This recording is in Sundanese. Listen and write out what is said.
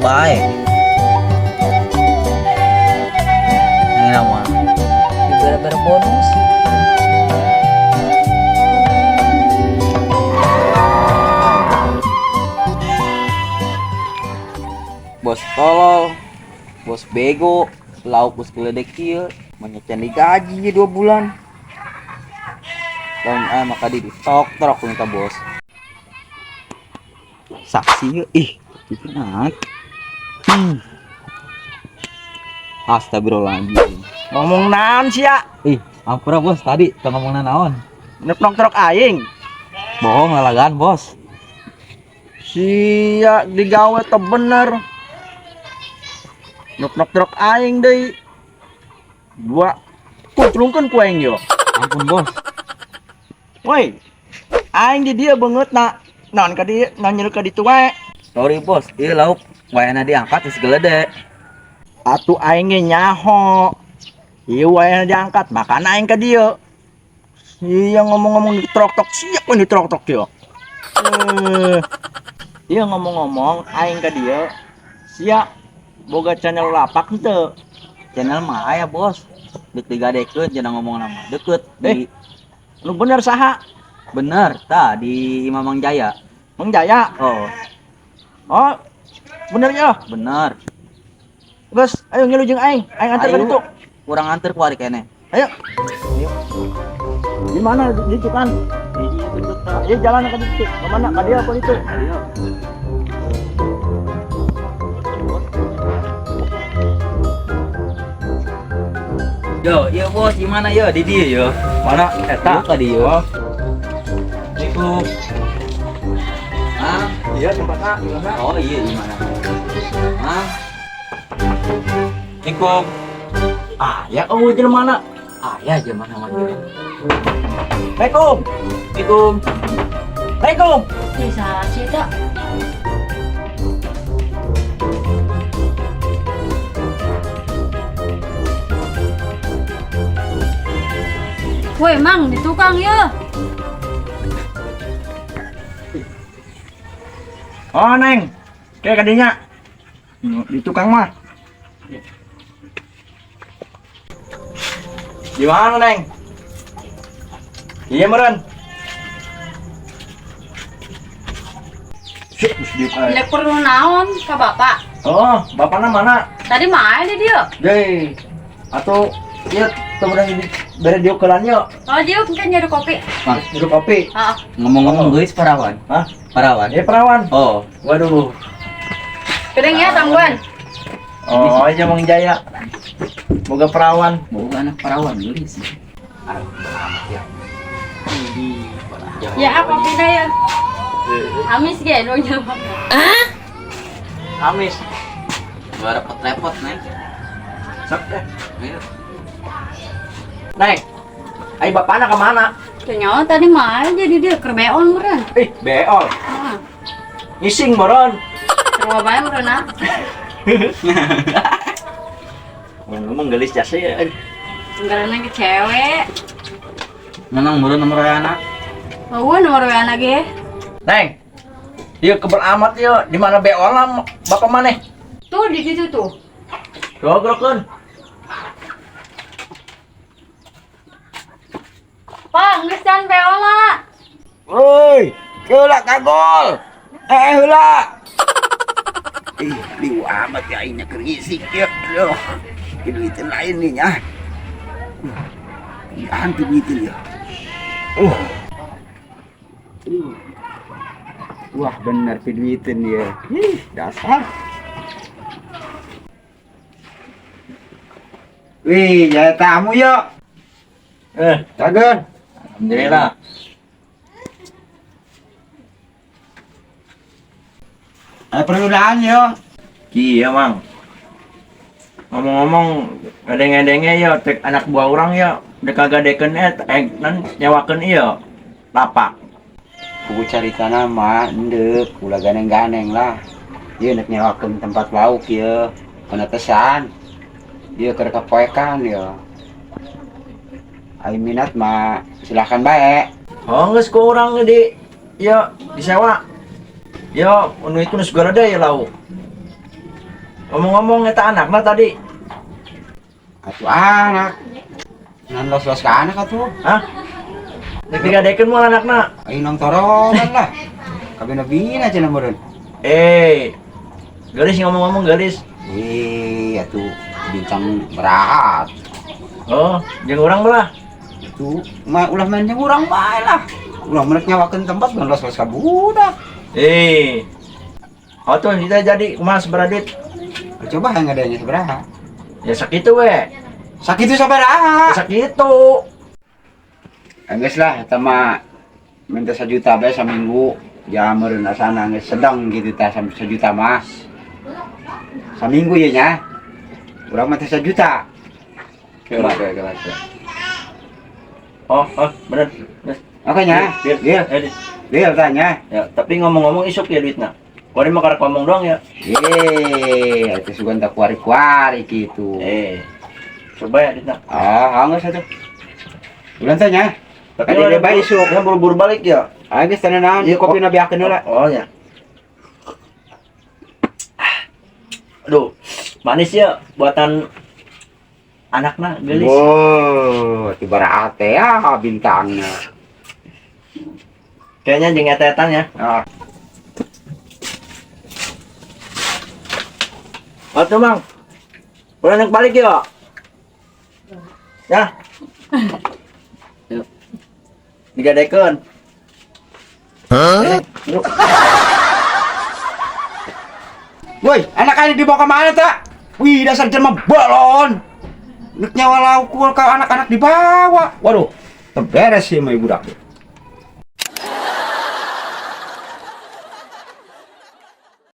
Bae. Ini nama. Dibere-bere bonus. Bos tolol, bos bego, lauk bos geledek ieu, menyecen digaji 2 bulan. Dan maka di tok-tok minta bos. Saksi yeuh, ih, itu naik. Astagfirullahaladzim. Ngomong naon sih ya? Ih, ampura bos tadi teu ngomong naon. Nepnok truk aing. Bohong lalagan bos. Sia digawe teu bener. Nepnok truk aing deui. Dua kuclungkeun ku aing yo. Ampun bos. Woi. Aing di dieu beungeutna. Naon ka dieu, naon nyeluk ka ditu wae. Sorry bos, ieu lauk wayahna diangkat geus gelede. Atuh aing ge nyaho. Ieu wayahna diangkat, makana aing ka dieu. Iya ngomong-ngomong di trok-trok, siap di trok-trok yo. Iya ngomong-ngomong aing ka dieu. Sia boga channel lapak henteu. Channel mah aya bos. Deuk digadekeun cenah ngomong nama. Deket di Nu bener saha? Bener, tah di Imam Mang Jaya. Mang Jaya? Oh. Oh, bener ya? Bener. Terus, ayo ngilu jeung aing. Aing antar ka Ayo. ditu. Kurang antar ku ari keneh. Ayo. Ayo. Di mana di ditu kan? Iya jalan ka ditu. Ka mana? Ka dieu apa ditu? Ayo. Yo, iya bos, gimana yo di dieu yo? Mana eta? Yo ka dieu. Oh. Assalamualaikum. Ah, iya tempatnya gimana? Oh iya gimana? Ah. Assalamualaikum. Ah, ya oh jelema mana? Ah, ya jelema mana mah. Assalamualaikum. Assalamualaikum. Assalamualaikum. Bisa sih tak? Woi, Mang, di tukang ya. Oh, Neng. Kayak kadinya. Di tukang mah. Di mana, Neng? Iya, meren. Sip, mesti dibuka. Lek perlu naon ka bapak? Oh, bapaknya mana? Tadi mah ada dia. Deh. Atau iya temenan di bere diukelan yuk. Oh, dia mungkin nyari kopi. Ah, nyari kopi. Heeh. Ngomong-ngomong guys, perawan. Hah? Perawan. Perawan. Oh. Waduh. Kedeng ya, tangguan. Oh, iya Mang Jaya. Boga perawan. Boga anak perawan geus. Ya. Ya, apa pindah ya? Amis ge nu nyawa. Hah? Amis. Gak repot-repot, Neng. Sok deh. Ayo. Neng, ayo bapakna kemana? Nyawa tadi mah jadi dia keur beol meureun. Ih, beol. Heeh. Ngising meureun. Sarua bae meureun ah. Ngomong gelis jasa ya. Tunggalan ke cewek. Menang meureun nomor anak. Eueuh nomor anak ge. Neng. Ieu kebel amat ieu, di mana beolna bapak maneh? Tuh di situ tuh. Gogrokeun. Pak, geus can beolna. Woi, heula kagol. Heula. Ih, liu amat ya aingnya keur ngisik ieu. Aduh, duitin lain nih nya. Anti duitin ya. Wah, bener piduitin dia. Ih, dasar. Wih, jaya tamu yuk. Cager. Alhamdulillah. Ada perluan yo. Iya, Mang. Ngomong-ngomong, ngedenge-denge yo, tek anak buah orang yo, dek kagadekeun nan nyewakeun ieu lapak. Kubu cari tanah mah endek, ulah ganeng-ganeng lah. Ieu nek nyewakeun tempat lauk ieu, penetesan. Ieu keur kapoekan yo. Ai minat mah silahkan bae. Oh, geus ku urang di ieu disewa. Yo, nu itu nu segala deui lauk. Ngomong-ngomong eta anakna tadi. Atuh anak. Nan los-los ka anak atuh. Hah? Rek digadekeun moal anakna? Ayo nong torongan lah. Kabina-bina cenah meureun. Eh. Geulis ngomong-ngomong geulis. Eh, atuh bintang berat. Oh, jeung urang belah. Itu mah ulah main jeung urang bae lah. Ulah menek nyawakeun tempat mun los-los ka budak. Eh. Oh tuh kita jadi kumaha sabaraha duit? Coba yang adanya sabaraha? Ya sakitu we. Sakitu sabaraha? Ya sakitu. Geus lah eta mah minta 1 juta bae saminggu. Ya meureun asana geus sedang gitu tah 1 juta mah. Saminggu ye nya. Urang mah teh 1 juta. Oke, oke, oke, oke. Oh, bener. Geus. Oke nya. Deal, Deal. deal. Deal tanya. Ya, tapi ngomong-ngomong isuk ya duitna. Kuari mah karek ngomong doang ya. Eh, itu sugan tak kuari-kuari gitu. Eh. Coba ya duitna. Ah, geus atuh. Ulah tanya. Tapi Tadi dia bae isuk. Ya buru-buru balik ya. Ah, geus teu naon, Iya, kopi na beakeun heula. Oh ya. Aduh, manis ya buatan anakna geulis. Wow, tiba teh ya bintangnya. Kayaknya jeung eta-etan ya. Ah. Oh tuh, Mang. Udah naik balik ya. Ya. Yuk. Digadekeun. Hah? Yuk. Woi, anak ini dibawa kemana tak? Wih, dasar jelema bolon. Nek nyawa lauk ke anak-anak dibawa. Waduh, terberes sih sama ibu dak.